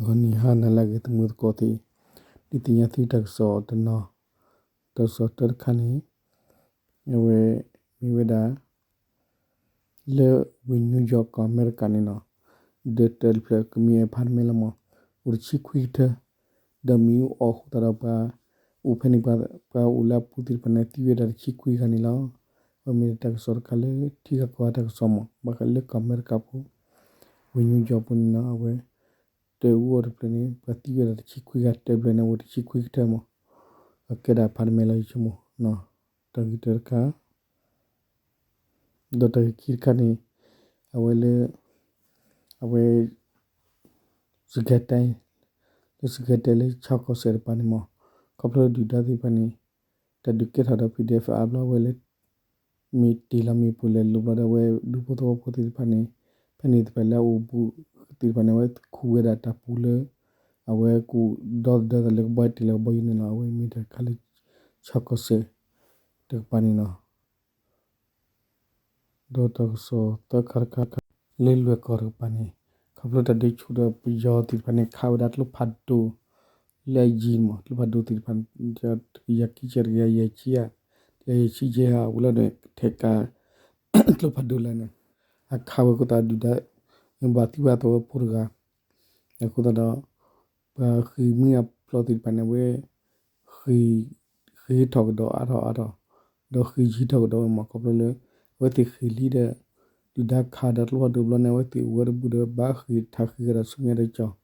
ဂီၤနံၤဟါနၤလၢအဂ့ၤ သမူသကိးသ့ၣ်, ဒုးသ့ၣ်ညါသုတၢ်ကစီၣ်တနီၤ, တၢ်ကစီၣ်တၢတခါန့ၣ် အဝဲမ့ၢ်ဝဲဒၣ် လၢဝ့ၢ်နယူးယီၣ်ကီၢ်အမဲရကၤန့ၣ်လီၤ. ဒီးတၢ်တဖျၢၣ်ကမ့ၢ်အဖးတမဲလီၤမး, အိၣ်တဆံခွံကထၢ, ဒီးမ့ၣ်အူအီၣ်အဃိသတးဒီး ပှၤအိၣ်ဖဲန့ၣ် ပှၤအိၣ်လၢအပူၤသ့ၣ်တဖၣ်န့ၣ် သံဝဲဒၣ်တဆံခွံဂၤန့ၣ်လီၤ. အဝဲမ့ၢ်ဒၣ်တၢ်ကစီၣ်တခါလၢ ထံဂၤကီၢ်ဂၤတၢ်ကစီၣ်မး, ဘၣ်ဃးလၢကီၢ်အမဲရကၤဖိ ဝ့ၢ်နယူးယီၣ်ပူၤန့ၣ်လီၤ. အဝဲ တၢ်အူအီၣ်တဖျၢၣ်န့ၣ် ပှၤသံဝဲဒၣ်တဆံခွံဂၤ, တဖျၢၣ်န့ၣ် အိၣ်တဆံခွံကထၢမး, အကဲဒၣ်ဖးတမဲလီၤ ယဆိကမိၣ်, တၢ်ဂ့ၢ်တၢတခါ ဒီးတၢ်ဂ့ၢ်ခံတခါန့ၣ် အဝဲလၢ အဝဲ စကဲတဲ, လၢစကဲတဲလၢဆီကီၢ်စဲၣ်တကပၤန့ၣ်မး, ခီဖျိဒုၣ်ဒါသ့ၣ်တဖၣ်န့ၣ် တၢ်ဒုးကဲထီၣ်ဒီး ပီၣ်ဒဲၣ်အါဘျီ အဝဲလၢ မ့ၢ်တ့ၢ်လီၤမ့ၣ်ပိၢ်လဲၤလိၤဘျီဒီး အဝဲဒူဖိသဝီဖိသ့ၣ်တဖၣ်န့ၣ် ဖဲန့ၣ်သ့ၣ်တဖၣ်လၢအအိၣ်ဘူးသ့ၣ်တဖၣ်န့ၣ် အဝဲခူၣ်ဝဲဒၣ်တၢ်ပူၤလၢ အဝဲကူၣ်ဒီသဒၢသးလၢကဘီတ့ၢ်လီၤကဘီယူၤန့ၣ်လီၤ. အဝဲမ့ၢ်တၢ်တခါလၢ ဆီကီၢ်စဲၣ်တကပၤန့ၣ်လီၤ. ဒီးတၢ်ကစီၣ်သၢခါတခါ လၢလွဲၢ်ကီၢ်တကပၤန့ၣ် ခီဖျိတၢ်ဒုးဆူၣ်ဒီးပယီၤသ့ၣ်တဖၣ်န့ၣ် ခးဝဲဒၣ်ကျိဖးဒိၣ်လၢအယံၤမး, ကျိဖးဒိၣ်သ့ၣ်တဖၣ် တကယၤခံဆံ တကယၤယဲၢ်ဆံဧါ, တကယၤယဲၢ်ဆံယဲၢ်ဧါ ဝဲလီၤဒီး ထဲကး ကျိဖးဒိၣ်လၢန့ၣ် အခးဝဲအဃိသတးဒုၣ်ဒါ ဘၣ်သံဝဲအသဝီဖိတဂၤ အဃိသတးဒီး ပှၤဃ့ၢ်မှံဟးဖျိးသ့ၣ်တဖၣ်န့ၣ် အဝဲ ဃ့ၢ် ဃ့ၢ်ထီၣ်ကဒီးအါထီၣ်အါထီၣ်, ဒီးဃ့ၢ်ယံၤထီၣ်ကဒီးဝဲမး ခီဖျိလၢ အဝဲသ့ၣ်ဃ့ၢ်လံဒီး ဒုၣ်ဒါခးဒီးကျိဖးဒိၣ်ဘျီန့ၣ် အဝဲသ့ၣ်အိၣ်ဝဲတဘူၣ်ဒီး ဘၣ်ဃ့ၢ်ထးဃ့ၢ်ကဒီးဆူမဲာ်ညါတက့ၢ်.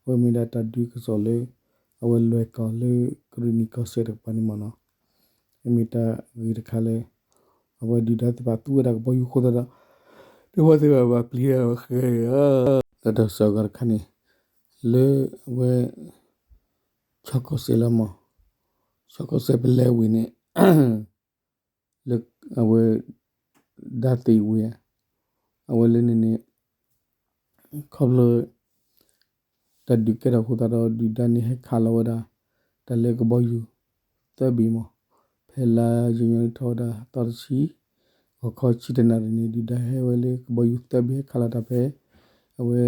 အဝဲမ့ၢ်ဒၣ်တၢ်ဒုးကစီၣ်လၢ အဝဲလွဲၢ်ကီၢ်လၢ ကရံၣ်နံၣ်ကီၢ်စဲၣ်တကပၤန့ၣ်မးနီၤ. မ့ၢ်တၢ်ဂ့ၢ်တခါလၢ အဝဲဒုၣ်ဒါသ့ၣ်တဖၣ်သူဝဲဒၣ်ကဘီယူၤအဃိသတးဒီး ဒူဖိသဝီသ့ၣ်တဖၣ်ဘၣ်ပျံၤဃဲ ဒီးတၢ်ကစီၣ်အဂၤတခါန့ၣ် လၢအဝဲ ဆီကီၢ်စဲၣ်လီၤမး, ဆီကီၢ်စဲၣ်ပလဲဝ့ၢ်န့ၣ် လၢအဝဲ ဒၣ်သ့ၣ်ဝ့ၢ်ဧါ, အဝဲလၢန့ၣ်န့ၣ် ခီဖျိ တၢ်ဒုးကဲထီၣ်အဃိသတးဒီး ဒုၣ်ဒါန့ၣ်ဟဲခးလီၤဝဲဒၣ် တၢ်လၢကဘီယူၤ သၢဘ့ၣ်မး, ဖဲလါယနူၤအါရံၤထီၣ်ဝဲဒၣ်သီတဆံ ဂီၤခီဆံတၢနၣ်ရံၣ်န့ၣ် ဒုၣ်ဒါဟဲဝဲလၢကဘီယူၤသၢဘ့ၣ် ဟဲခးလီၤတၢ်ဖဲ အဝဲ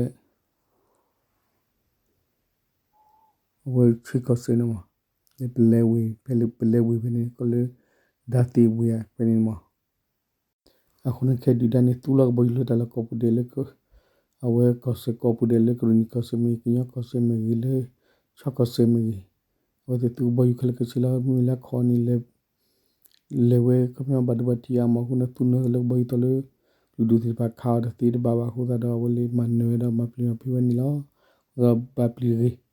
အဝဲဆီကီၢ်စဲၣ်န့ၣ်မး, လၢပလဲဝ့ၢ် ဖဲလၢပလဲဝ့ၢ်ဖဲန့ၣ် ကီးလၢ ဒၣ်သ့ၣ်ဝ့ၢ်ဧါ ဖဲန့ၣ်မး. အဃိန့ၣ် ခဲဒုၣ်ဒါန့ၣ် သူလီၤကဘီယူၤလၢတၢ်လီၢ်ကိးပူၤဒဲးလၢ အဝဲကီၢ်စဲၣ်ကိးပူၤဒဲးလၢ ကရံၣ်နံၣ်ကီၢ်စဲၣ်မ့ၢ်ဂ့ၤ, ကညီကီၢ်စဲၣ်မ့ၢ်ဂ့ၤ, လၢဆီကီၢ်စဲၣ်မ့ၢ်ဂ့ၤ, အဝဲသ့ၣ်သူကဘီယူၤခဲလၢာ်ခဲဆ့လီၤ. မ့ၢ်လၢအခီန့ၣ် လဲၤဝဲခီပညီဘၣ်ဒိဘၣ်ထံးအါမး အဃိန့ၣ် သူနၢၤလၢကဘီယူၤသီလၢ လုၢ်ဒိၣ်သ့ၣ်တဖၣ်ခးအီၤတသ့တဘၣ်ဘၣ်အဃိသတးဒီး အဝဲလၢမၤနၢၤဝဲဒီးမၤပျံၤမၤဖုးဝဲန့ၣ်လီၤ. အဃိသတးဒီးဘၣ်ပျံၤဂ့ၤ